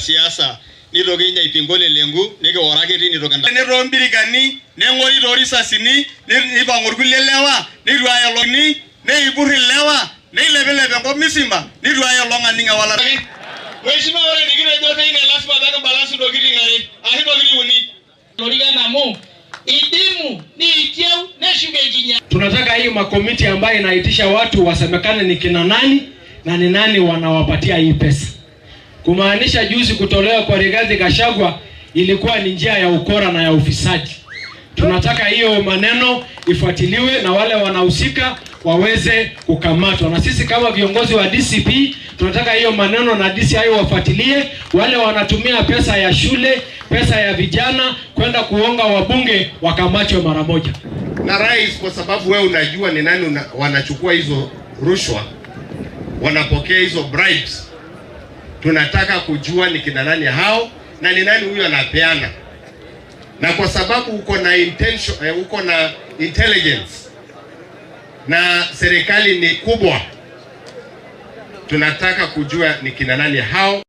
siasa nitoki ninye aipinga Ole Lenku nikiworo ake tine toki Toombirikani neng'ori toorisasini, nipang'u irkulie lewa neitu aelong, neipur ilewa, neilepilep enkop misima, neitu aelong aning ewalata. Mheshimiwa, ore nikitejo teine lasima pee kibalance intokitin are ashu intokitin uni. Lorikan amu idimu niitieu neshuko ekinya. Tunataka hii makomiti ambayo inaitisha watu wasemekane ni kina nani na ni nani wanawapatia hii pesa. Kumaanisha juzi kutolewa kwa Rigathi Gachagua ilikuwa ni njia ya ukora na ya ufisadi. Tunataka hiyo maneno ifuatiliwe na wale wanahusika waweze kukamatwa. Na sisi kama viongozi wa DCP tunataka hiyo maneno na DCI wafuatilie wale wanatumia pesa ya shule, pesa ya vijana kwenda kuonga wabunge wakamatwe mara moja. Na rais, kwa sababu wewe unajua ni nani wanachukua hizo rushwa, wanapokea hizo bribes, tunataka kujua ni kina nani hao na ni nani huyo anapeana. Na kwa sababu uko na intention, uko na intelligence na serikali ni kubwa, tunataka kujua ni kina nani hao.